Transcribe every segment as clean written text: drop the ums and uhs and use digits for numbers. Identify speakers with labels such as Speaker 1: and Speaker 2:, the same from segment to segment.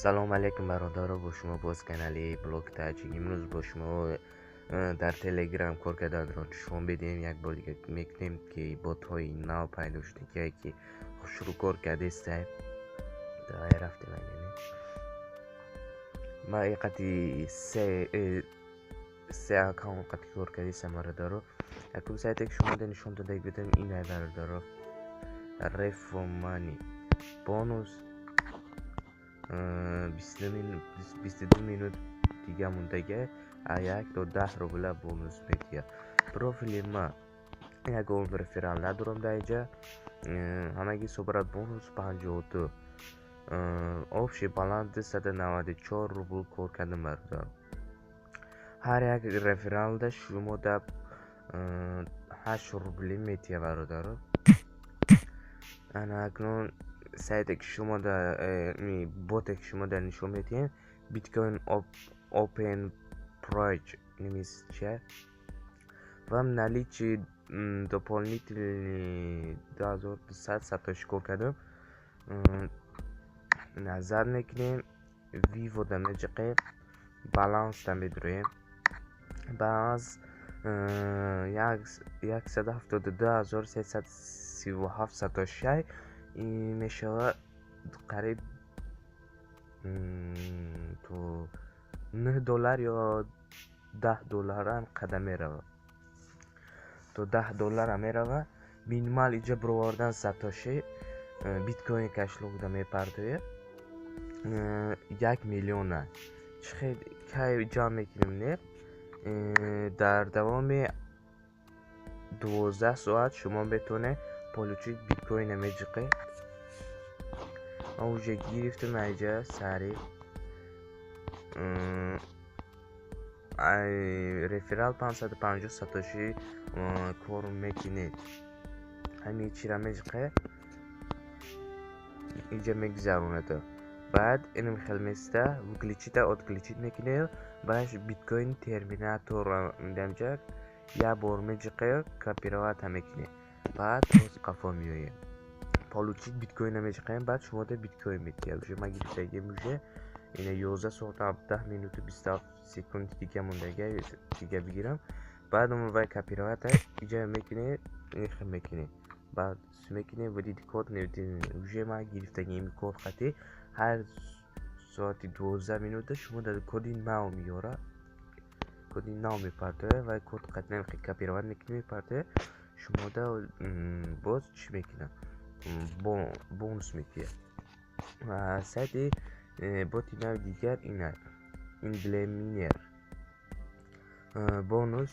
Speaker 1: Салом алейкум, бародаро, бо шумо боз канали Блог Таҷик. Имрӯз бо шумо дар Телеграм кор карданро нишон медиҳем. Як бор дига мекунем, ки ботҳои нав пайдо шудагие, ки хушрӯ кор кардестай. Давай, рафтем. Ман иқати се аккаунт қати кор кардесам, бародаро. Якум сайте, ки шумо нишон дода будем, инай, бародаро, Refomani. Бонус 22 минут дига мондага, 1 то 10 рубла бонус медиҳад. Профили ма ягон реферал надорам дар инҷа, ҳамаги собрат бонус 52, общий баланс 294 рубл кор кардам, бародар. Ҳар як рефералда шумо да 8 рубли метиҳад, бародаро. Ана акнун сайте, ки шумо да боте, ки шумо дар нишон медиҳем, Биткоин Open Bridge немисча. Вам наличие дополнительный 2200 сатоши кор кардам. Назар мекунем, вывод а меҷиқем, баланс да медуроем. Баланс 172 337 сатоши, ин мешавад қариб то 9 доллар ё 10 долларам қадам меравад, то 10 доллара меравад. Минимал иҷа бировардан сатоши биткоин кошелёк да мепартояд 1 миллиона. Чӣ хел, кай ҷамъ мекунем? Не, дар давоми 12 соат шумо метавонед получить биткоина. Меҷиқед, ман уже гирифтам айҷа сари реферал 550 сатоши кор мекунед. Ҳамин чира меҷиқе, инҷа мегузаронад. Баъд инам хел места, выключить а отключить мекунед. Баъд биткоин терминатор дамҷа як бор меҷиқе, копировать мекунед. Баъд боз қафо меоем, получить биткоина меҷиқем, баъд шумо да биткоин медиҳад. Уже ман гирифтагим, уже ина 11 соату 17 минуту 27 секунди дига мондага, дига бигирам. Баъд вай копировать а иҷа мекунед, ихел мекунед, баъд мекунед вводить код. Уже ман гирифтагим код қатӣ. Ҳар соати 12 минута шумо дар коди нав меёрад, коди нав мепартояд ва код қатъи копировать мекунед, мепартояд. Шумо да боз чӣ мекунад? Бонус медиҳад. Сайти боти нави дигар ин аст, Индлеминер. Бонус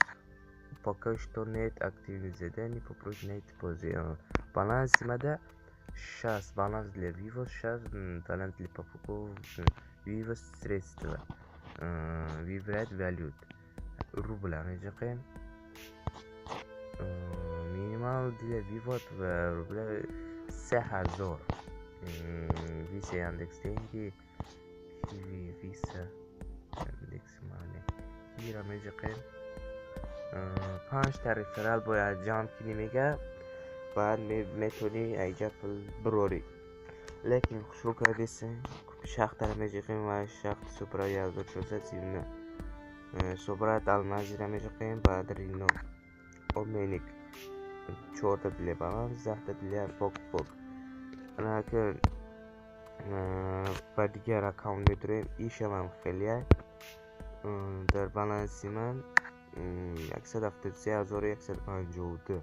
Speaker 1: пока что нет активных заданий, попробуйте найти позже. Баланс мада 60, баланс для вывод 60, баланс для покупок, вывод средства, выбрать валют, рубля меҷиқем. Минимал для вывод в рубля 3000. Виса, Яндекс Деньги, Киви, Виса, Яндекс Мани, кивира меҷиқем. Панҷта реферал бояд ҷамъ кунӣ, мега, баъд метавонӣ айҷа пул бирорӣ. Лекин хушрӯ кардесем, шахтара меҷиқем ва шахти супра 1439 собрать алмазира меҷиқем. Баъд рино обменник, чорта для баланс, 10-та для покупок. Анаки ба дигар аккаунт медурем, ишавам хеле. Дар баланси ман 173 152.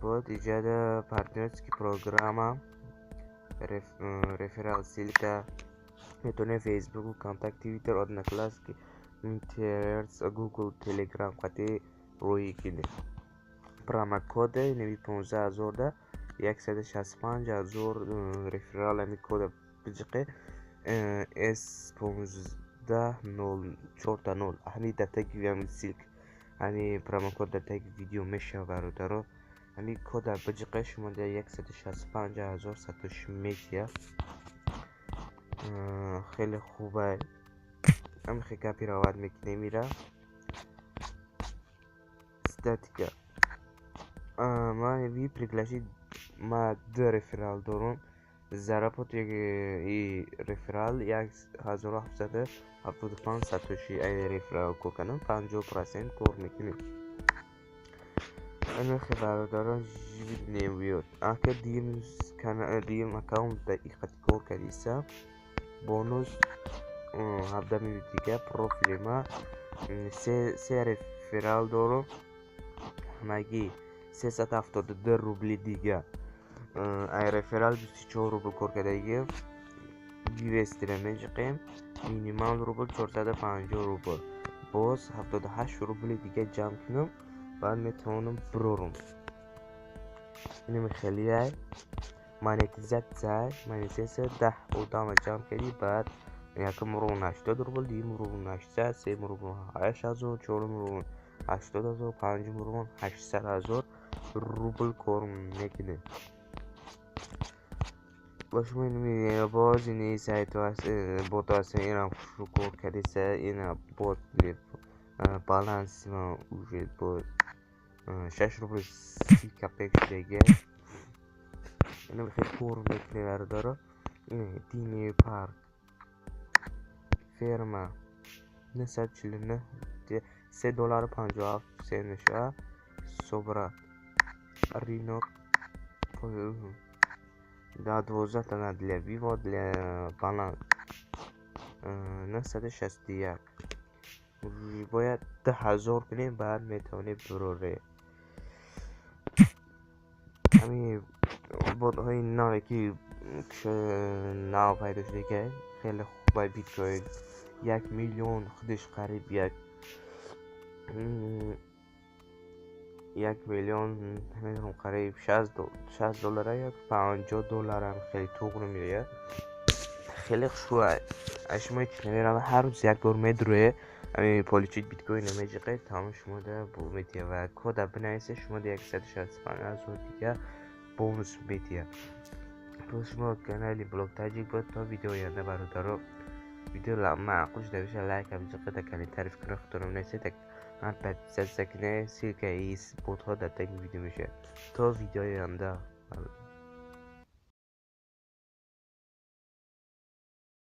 Speaker 1: Бояд иҷода партнёрский программа, реферал ссылка метавонем Фейсбук, Контакт, Твиттер, Одноклассники, Pinterest, Google, Телеграм қатӣ рӯӣ кунем. Промокод е неви 15 000-да 165 000 реферал. Ами кода биҷиқе, с 15 нол чорта нол. Ҳами дар таги ҳами ссылка, ҳами промокод дар таги видео мешавад, бародаро. Ҳами кода биҷиқе, шумо дар 165 000 сатоши метиҳад. Хеле хуба. Ҳамихе копировать мекунем ира. Статика ман ви пригласить, ма ду реферал дорум. Заработок и реферал 1775 сатоши ай реферал кор кардам, 50% кор мекунем. Анахе бародарон, живид ака дим аккаунт да иқати кор кардиса, бонус 17 минут дига. Профили ма се реферал дорум, ҳамагӣ 372 рубли дига. Ай реферал 24 рубл кор кардагим. Вивестира меҷиқем, минимал рубл 450 рубл, боз 78 рубли дига ҷамъ кунам, баъд метавонам бирорум. Инами хелиай монетизатсия. Монетизатсия 10 одама ҷамъ кардӣ, баъд якум рубл 80 рубл, дуюм рубл 800, сеюм рубл 8000, чорум рубл 80 000, панҷум рубл 800 000 рубл кор мекунем. Ба шумо боз ини сайтҳо бото ҳаст, инам хушрӯ кор кардиса. Ина бот баланси ман уже бо 6 рубли 30 копеек шудагия. Ина хеле кор мекунем, бародаро. Дини парк ферма 949, 3 доллару 57 сент мешавад. Собра рынок да 12 тана для вывод, для баланс 961. Бояд 10 000 кунем, баъд метавонем бироре. Ҳамин ботҳои наве ки нав пайдо шуда, хеле хуба. Биткоин 1 миллион худаш қариб 1 миллион намедонам, қариб 60 доллара ё 50 долларам, хеле туғри меояд, хеле хушрӯ. Шумо ҳеч намерава, ҳар рӯз як бор медурӯе, ҳамин получить биткоин намеҷиқед, тамом, шумода метиҳад ва кода бинависед, шумода 165 000 дига бонус метиҳад. Бо шумо канали Блог Таҷик буд. То видео оянда, бародаро. Видео маъқул шуда боша, лайк биҷиқед, дар комментарий фикри худтонро бинависед, ман подписаться кунед. Ссылкаи ботҳо дар таги видео мешавад. То видеои оянда.